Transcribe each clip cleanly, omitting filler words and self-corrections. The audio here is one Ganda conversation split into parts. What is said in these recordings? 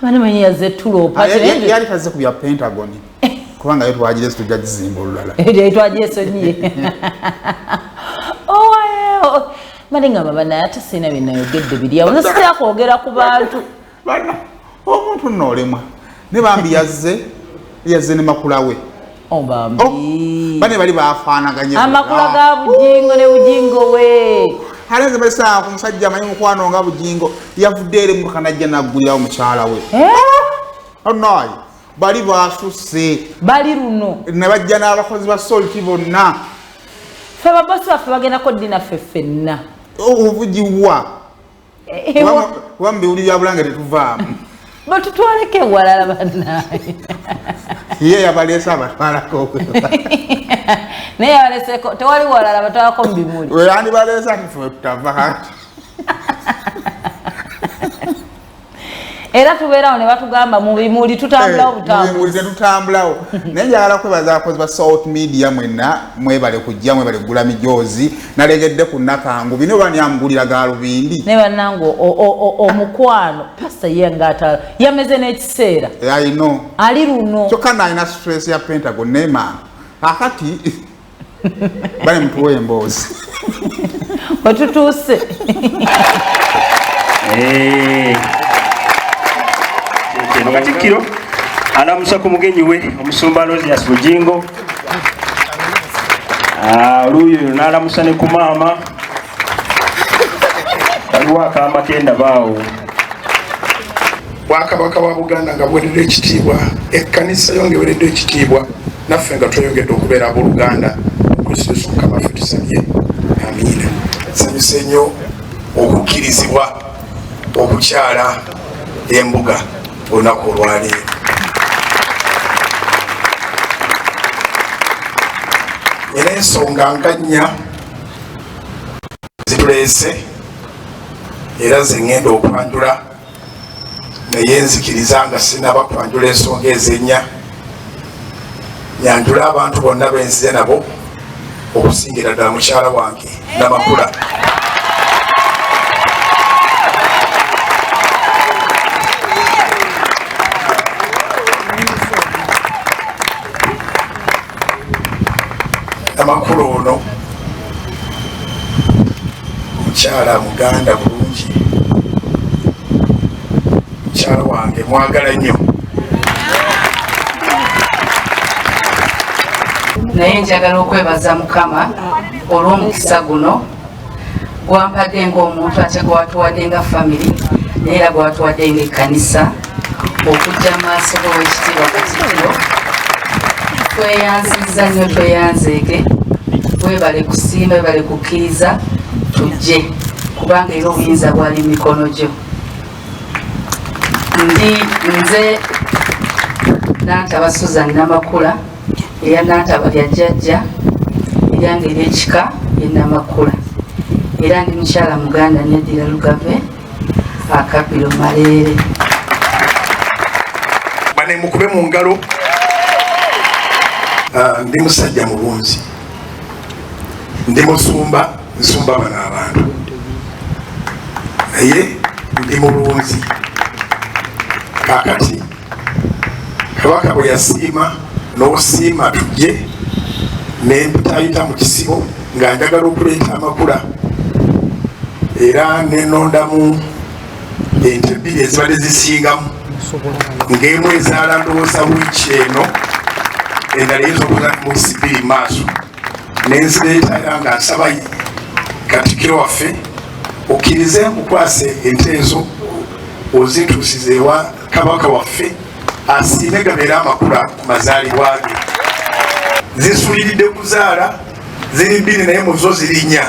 Mani manyi yazze tulopa. Yali tazze ku bya Pentagon. Kubanga yo twagirese tujja gizimba olulala. Twagyesonyiye. Oh, mani ngamba banaye ate sirina bye nayogedde biri awo. Nze sitera kwogera ku bantu. Bana, omuntu nno olemwa. Ne bambi yazze ne makula we. Oh, bambi. Oh, bane bali bafaanaganye. Amakula ga Bujingo ne Bujingo we. Ate nze bali ku musajja amanyi mukwano nga Bujingo yavudde eri mu kanajja n'aggulirawo mukyala we. Oh, no. Bali basusse. Bali luno. Ne bajja n'abakozi ba Salt bonna. Ffe ababosi baffe bagendako ddi naffe ffenna? Ovugiwa. Kuba mu biwuli bya Bulange tetuvaamu. Batutwaleko ewalala bannaye. Ye yabaleese abatwalako. Naye yabaleeseko tewali walala batwalako mu bimuli. We yandibaleese ati ffe tutava kati. Era tubeerawo ne batugamba mu bimuli tutambulawo butambuzi. Mu bimuli tetutambulawo. Naye njagala kwebaza abakozi ba Salt Media mwenna, mwebale kujja, mwebale kugula mijoozi. Nalegedde ku Nakangu. Bino bani amugulira gaalubindi. Ne bannange omukwano, pastor ye ng'atala. Yameze n'ekiseera. I know. Ali luno. Kyokka nalina stress ya Pentagon ne maama. Kaakati bale mutuwe emboozi. Wetutuuse. Katikkiro alamusa ku mugenyi we omusumba Aloysius Bujingo. Oluuyi olwo n'alamusa ne ku maama. Waliwo akaama k'endaba awo. Bwakabaka bwa Buganda nga buweereddwa ekitiibwa, ekkanisa yo ng'eweereddwa ekitiibwa, naffe nga tweyongedde okubeera abooluganda mu Kristo Yesu Mukama waffe tusabye. Amiina. Nsanyuse nnyo okukkirizibwa okukyala embuga olunaku olwaleero. Era ensonga nga nnya zituleese era ze ŋŋenda okwanjula, naye nzikiriza nga sinnaba kwanjula ensonga ezo ennya, nyanjula abantu bonna be nzize nabo, okusingira ddala mukyala wange Namakula. Namakula ono mukyala muganda bulungi, mukyala wange mwagala nnyo. Naye njagala okwebaza Mukama olw'omukisa guno gwampadde ng'omuntu, ate gwatuwadde nga family, naye era gwatuwadde ng'ekkanisa okujja mu maaso g'Oweekitiibwa Katikkiro. Tweyanzizza nnyo, tweyanzeege, webale kusiima, webale kukkiriza tujje, kubanga era obuyinza bwali mu mikono gyo. Ndi nze Nantaba Susan Namakula, erya Nantaba lya jjajja, eryange ery'ekika ye Namakula, era ndi mukyala Muganda neddira Lugave akabiro Maleere. Bane mukube mu ngalo. Ndi musajja mulunzi, ndi musumba, nsumba bano abantu, naye ndi mulunzi. Kaakati Kabaka bwe yasiima n'osiima tujje, ne mpitayita mu kisibo nga njagala okuleeta amakula, era nenondamu ente bbiri ezibadde zisingamu, ng'emu ezaala ndowooza wiiki eno, endala eyinza okuza mu wiiki bbiri mu maaso, nenzireeta era nga nsaba Katikkiro waffe okkirize nkukwase ente ezo ozintuusize ewa Kabaka waffe asiime gabeere amakula ku mazaalibwa ge. Zisuliridde kuzaala, ziri bbiri naye mu zo ziri nnya.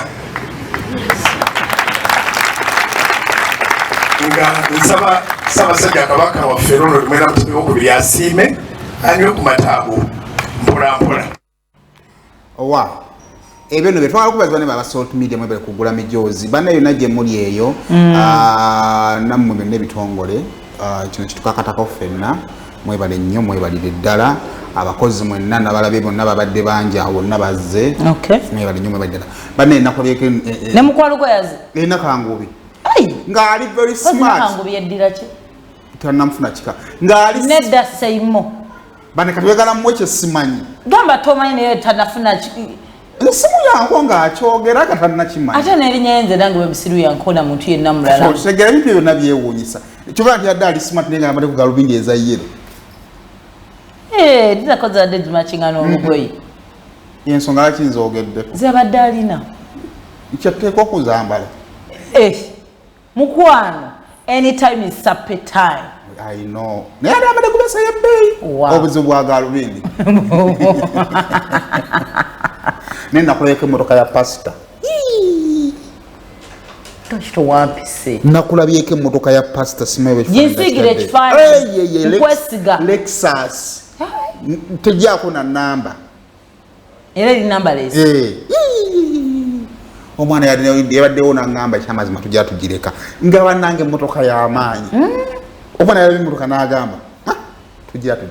Nga nsaba Ssaabasajja Kabaka waffe Ronald Mwenda Mutebi owokubiri asiime anywe ku mata ago mpola mpola. Owa ebyo nno bye twagala okubaza bane ba Salt Media, mwebale kugula mijoozi banna yonna gye muli eyo. Nammwe byonna ebitongole, kino kitukakatako ffenna. Mwebale nnyo, mwebalire ddala abakozi mwenna n'abalabe bonna babadde bangi awo bonna bazze. Mwebale nnyo, mwebale ddala banne. Enakubyeko Ne mukwano gwe yaze. Enakangubi Ai! ng'ali very Kozi smart. Nakangubi yeddira ki? Tanamufuna kika ngaali nedda seimo bane kati wegala muwe kyesimanyi gamba tomanyi naye tanafuna esimu yanko ng'akyogera nga tannakimanyi ate n'erinnya nze nange bwebusiru yankona muntu yenna mulala okitegera ebintu byonna byewuunyisa kyova nti yadde ali smart naye nga amale ku galubindi eza yero dizako zadde zimakinga n'olugoye ensonga lwaki nzogeddeko zebadde alina kyatteeka okuzambala mukwano anytime is supper time. I know. Naye ate abadde kubesa y'ebbeeyi obuzibu bwa galubindi naye nakulabeko emmotoka ya pasita. Towampise. Nakulabyeko emmotoka ya pasita simanyi Ginsiigire ekifaananyi. Nkwesiga. Lexus tejjaako na namba era eri numberless. Omwana yabaddewo nangamba ekyamazima tujja tugireka nga bannange emmotoka y'amaanyi. Omwana yalaba emmotoka n'agamba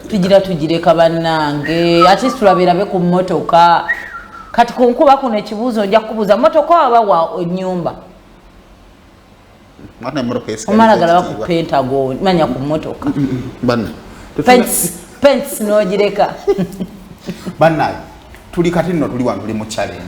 tugira tugireka bannange ate tulabeerabe ku mmotoka. Kati ku nkuba kuno ekibuuzo nja kukubuuza mmotoka oba wa ennyumba omala galaba ku Pentagon manya ku mmotoka pence n'ogireka. Bannange tuli kati nno tuli wano tuli mu challenge.